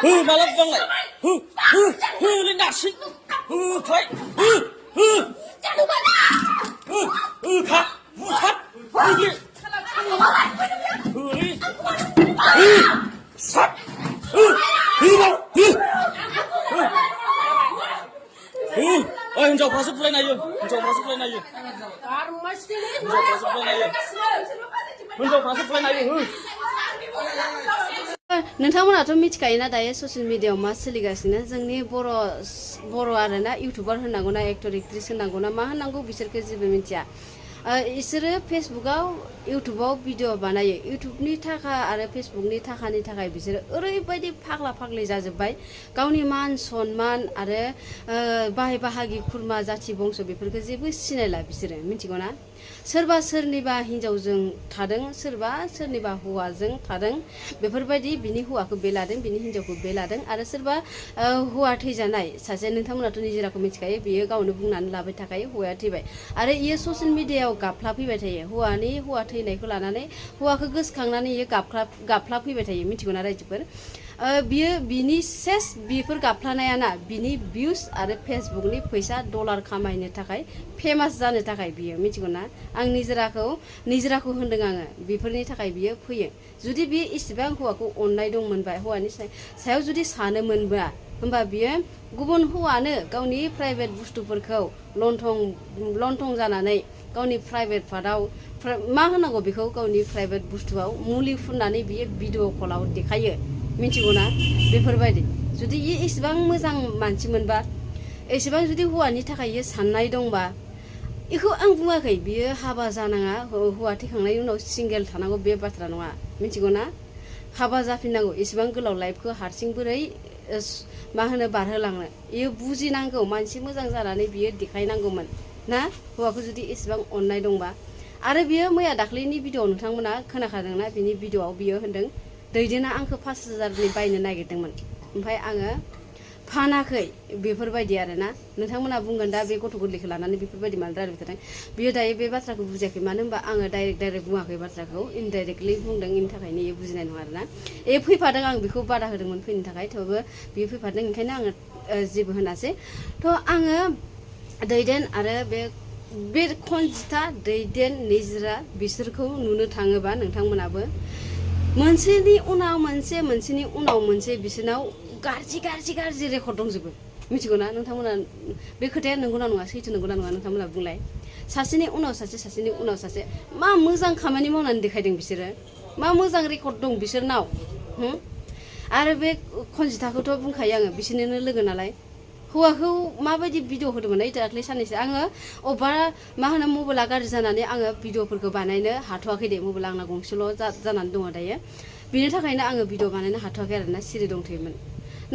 malam bang lại lên đạn xích thôi khát khát đi sắt đâu ơi jauh masuk plan aja jauh masuk plan aja jauh masuk plan aja नोंथांमोनाथ' मिथिखायोना दायो social मिडियायाव मा सोलिगासिनो जोंनि बर' आरोना YouTuber होननांगौना actor actress होननांगौना मा होननांगौ बिसोरखौ जेबो मिथिया इसोरो फेसबुकआव इउटुबाव भिडिअ बानायो इउटुबनि थाखा आरो फेसबुकनि थाखानि थाखाय बिसोरो ओरैबायदि फाग्ला फाग्लि जाजोब्बाय गावनि मान सनमान आरो बाहाय बाहागि खुरमा जाथि बंस बेफोरखौ जेबो सिनायला बिसोरो मिथिगौना सोरबा सोरनिबा हिनजावजों थादों सोरबा सोरनिबा हौवाजों थादों बेफोरबायदि बिनि हौवाखौ बे लादों बिनि हिनजावखौ बे लादों आरो सोरबा हौवा थैजानाय सासे नोंथांमोनाथ' निजिराखौ मिथिखायो बियो गावनो बुंनानै लाबाय थाखायो हौवाया थैबाय आरो इयो ससियेल मिडियायाव गाबफ्लाफैबाय थायो हौवा थैनायखौ लानानै हौवाखौ गोसोखांनानै इयो गाबफ्लाफैबाय थायो मिथिगौना रायजोफोर बियो बिनि सेस बेफोर गाबफ्लानायाना बिनि भिउस आरो फेसबुकनि फैसा डलार खामायनो थाखाय फेमास जानो थाखाय बियो मिथिगौना आं निजिराखौ होनदों आङो बेफोरनि थाखाय बियो फैयो जुदि बियो इसेबां हौवाखौ अननाय दंमोनबा हौवानि सायाव जुदि सानोमोनबा होमबा बियो गुबुन हौवानो गावनि प्राइभेट बुस्थुफोरखौ लन्थं जानानै गावनि प्राइभेट पार्टआव मा होनांगौ बेखौ गावनि प्राइभेट बुस्थुआव मुलि फुननानै बियो भिडिअ कलाव देखायो मिथिगौना बेफोरबायदि जुदि इयो एसेबां मोजां मानसिमोनबा एसेबां जुदि हौवानि थाखाय इयो साननाय दंबा इखौ आं बुङाखै बियो हाबा जानाङा हौवा थैखांनायनि उनाव सिंगेल थानांगौ बे बाथ्रा नङा मिथिगौना हाबा जाफिननांगौ एसेबां गोलाव लाइफखौ हारसिं बोरै मा होनो बारहोलांनो इयो बुजिनांगौ मानसि मोजां जानानै बियो देखायनांगौमोन ना हौवाखौ जुदि एसेबां अननाय दंबा आरो बियो मैया दाख्लैनि भिडिअ नोंथांमोना खोनाखादोंना बिनि भिडिअआव बियो होनदों दैदेना आंखौ 5,000नि बायनो नागिरदोंमोन ओमफ्राय आङो फानाखै बेफोरबायदि आरोना नोंथांमोना बुंगोन दा बे गथ' गोरलैखौ लानानै बेफोरबायदि मानो रायलायबाय थादों बियो दायो बे बाथ्राखौ बुजियाखै मानो होनबा आङो डाइरेक्ट बुङाखै बाथ्राखौ इनडाइरेक्टलि बुंदों इनि थाखायनो इयो बुजिनाय नङा आरोना फैफादों आं बेखौ बादा होदोंमोन फैनो थाखाय थेवबो बियो फैफादों ओंखायनो आङो जेबो होनासै थ' आङो दैदेन आरो बे खनजिथा दैदेन निजिरा बिसोरखौ नुनो थाङोबा नोंथांमोनाबो मोनसेनि उनाव मोनसे बिसोरनाव गाज्रि रेकर्ड दंजोबो मिथिगौना नोंथांमोना बे खोथाया नंगौना नङा सैथो नंगौना नङा नोंथांमोना बुंलाय सासेनि उनाव सासे मा मोजां खामानि मावनानै देखायदों बिसोरो मा मोजां रेकर्ड दं बिसोरनाव आरो बे खनजिथाखौथ' बुंखायो आङो बिसोरनो लोगो नालाय हौवाखौ माबायदि भिडिअ होदोंमोन दाख्लै साननैसो आङो अबेबा मा होनो मबाइला गाज्रि जानानै आङो भिडिअफोरखौ बानायनो हाथ'वाखै दे मबाइला आंना गंसेल' जानानै दङ दायो बिनि थाखायनो आङो भिडिअ बानायनो हाथ'वाखै आरोना सिरि दंथ'योमोन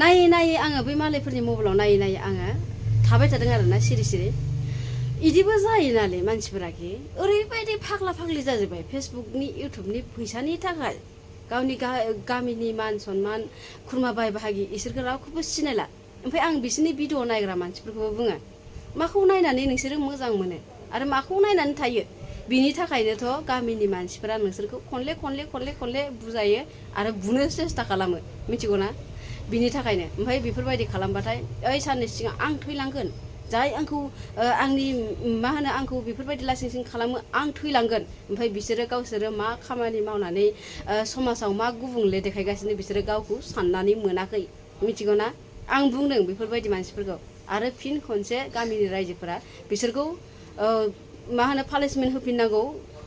नायै आङो बै मालायफोरनि मबाइलाव नायै आङो थाबाय थादों आरोना सिरि इदिबो जायो नालाय मानसिफोराखि ओरैबायदि फाग्ला फाग्लि जाजोब्बाय फेसबुकनि इउटुबनि फैसानि थाखाय गावनि गामिनि मान सनमान खुरमा बाय बाहागि इसोरखौ रावखौबो सिनायला ओमफ्राय आं बिसोरनि भिडिअ नायग्रा मानसिफोरखौबो बुङो माखौ नायनानै नोंसोरो मोजां मोनो आरो माखौ नायनानै थायो बिनि थाखायनोथ' गामिनि मानसिफोरा नोंसोरखौ खनले बुजायो आरो बुनो सेस्था खालामो मिथिगौना बिनि थाखायनो ओमफ्राय बेफोरबायदि खालामबाथाय ओइ साननैसो सिगां आं थैलांगोन जाय आंखौ आंनि मा होनो आंखौ बेफोरबायदि लासिं खालामो आं थैलांगोन ओमफ्राय बिसोरो गावसोरो मा खामानि मावनानै समाजाव मा गुबुंले देखायगासिनो बिसोरो गावखौ साननानै मोनाखै मिथिगौना आं बुंदों बेफोरबायदि मानसिफोरखौ आरो फिन खनसे गामिनि रायजोफोरा बिसोरखौ मा होनो पानिशमेन्ट होफिननांगौ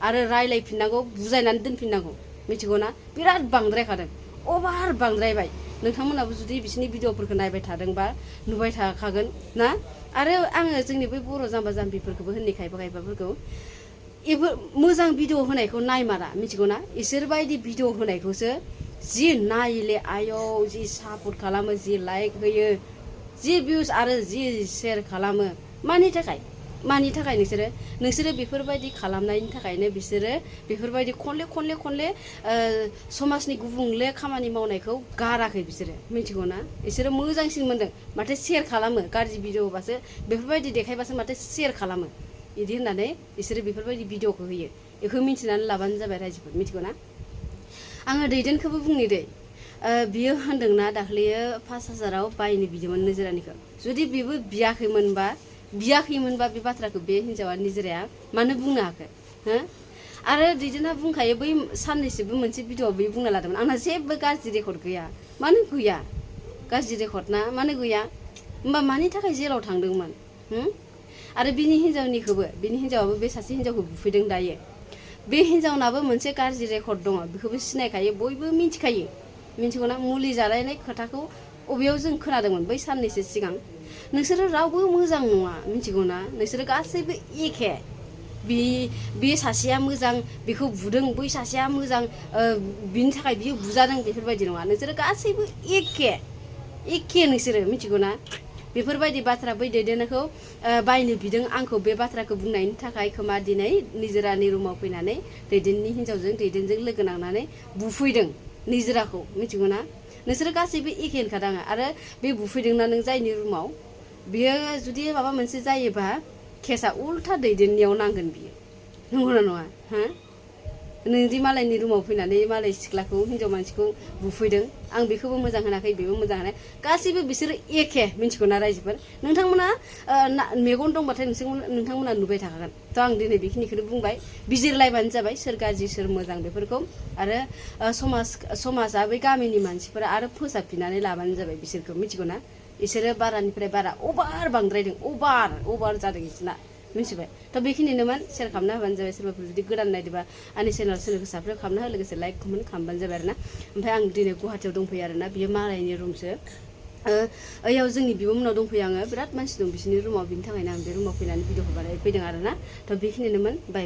आरो रायलायफिननांगौ बुजायनानै दोनफिननांगौ मिथिगौना बिराद बांद्रायखादों अभार बांद्रायबाय नोंथांमोनाबो जुदि बिसोरनि भिडिअफोरखौ नायबाय थादोंबा नुबाय थाखागोन ना आरो आङो जोंनि बै बर' जाम्बा जाम्बिफोरखौबो होननाय खायफाफोरखौ मोजां भिडिअ होनायखौ नायमारा मिथिगौना इसोरबायदि भिडिअ होनायखौसो जि नायले आयौ जि सापर्ट खालामो जि लाइक होयो जि भिउस आरो जि शेयार खालामो मानि थाखाय नोंसोरो बेफोरबायदि खालामनायनि थाखायनो बिसोरो बेफोरबायदि खनले समाजनि गुबुंले खामानि मावनायखौ गाराखै बिसोरो मिथिगौना बिसोरो मोजांसिन मोनदों माथो शेयार खालामो गाज्रि भिडिअबासो बेफोरबायदि देखायबासो माथो शेयार खालामो बिदि होननानै बिसोरो बेफोरबायदि भिडिअखौ होयो बेखौ मिथिनानै लाबानो जाबाय रायजोफोर मिथिगौना आङो दैदेनखौबो बुंनि दै बियो होनदोंना दाख्लैयो 5,000आव बायनो बिदोंमोन निजोरानिखौ जुदि बेबो बियाखैमोनबा बे बाथ्राखौ बे हिन्जावा निजोराया मानो बुंनो हाखो हो आरो दैदेना बुंखायो बै साननैसोबो मोनसे भिडिअ'आव बे बुंना लादोंमोन आंना जेबो गाज्रि रेकर्ड गैया मानो गैया गाज्रि रेकर्ड ना मानो गैया होमबा मानि थाखाय जेलाव थांदोंमोन आरो बिनि हिन्जावाबो बे सासे हिन्जावखौ बुफैदों दायो बे हिन्जावनाबो मोनसे गाज्रि रेकर्ड दङ बेखौबो सिनायखायो बयबो मिथिगौना मुलि जालायनाय खोथाखौ अबेयाव जों खोनादोंमोन बै साननैसो सिगां नोंसोरो रावबो मोजां नङा मिथिगौना नोंसोरो गासैबो एखे बे सासेया मोजां बेखौ बुदों बै सासेया मोजां बिनि थाखाय बियो बुजादों बेफोरबायदि नङा नोंसोरो गासैबो एखे नोंसोरो मिथिगौना बेफोरबायदि बाथ्रा बै दैदेनखौ बायनो बिदों आंखौ बे बाथ्राखौ बुंनायनि थाखाय खोमा दिनै निजोरानि रुमाव फैनानै दैदेननि हिन्जावजों दैदेनजों लोगो नांनानै बुफैदों निजोराखौ मिथिगौना नोंसोरो गासैबो एखे होनखादाङा आरो बे बुफैदोंना नों जायनि रुमाव बियो जुदि माबा मोनसे जायोबा केसा उल्था दैदेननियाव नांगोन बियो नंगौना नङा हो नोंदि मालायनि रुमाव फैनानै मालाय सिख्लाखौ हिन्जाव मानसिखौ बुफैदों आं बेखौबो मोजां होनाखै बेबो मोजां होनाखै गासैबो बिसोरो एखे मिथिगौना रायजोफोर नोंथांमोना मेगन दंबाथाय नोंथांमोना नुबाय थाखागोन थ' आं दिनै बेखिनिखौनो बुंबाय बिजिरलायबानो जाबाय सोर गाज्रि सोर मोजां बेफोरखौ आरो समाजा बै गामिनि मानसिफोरा आरो फोसाबफिननानै लाबानो जाबाय बिसोरखौ मिथिगौना बिसोरो बारानिफ्राय बारा अभार बांद्रायदों अभार जादों बिसोरना मिथिबाय थ' बेखिनिनोमोन शेयार खालामना होबानो जाबाय सोरबाफोर जुदि गोदान नायदोंबा आंनि चेनेल साबस्क्राइब खालामना हो लोगोसे लाइक कमेन्ट खालामबानो जाबाय आरोना ओमफ्राय आं दिनै गुवाहाटियाव दंफैयो आरोना बियो मालायनि रुमसो ओयाव जोंनि बिब'मोनाव दंफैयो आङो बिराद मानसि दं बिसोरनि रुमाव बिनि थाखायनो आं बे रुमाव फैनानै भिडिअखौ बानायफैदों आरोना थ' बेखिनिनोमोन बाय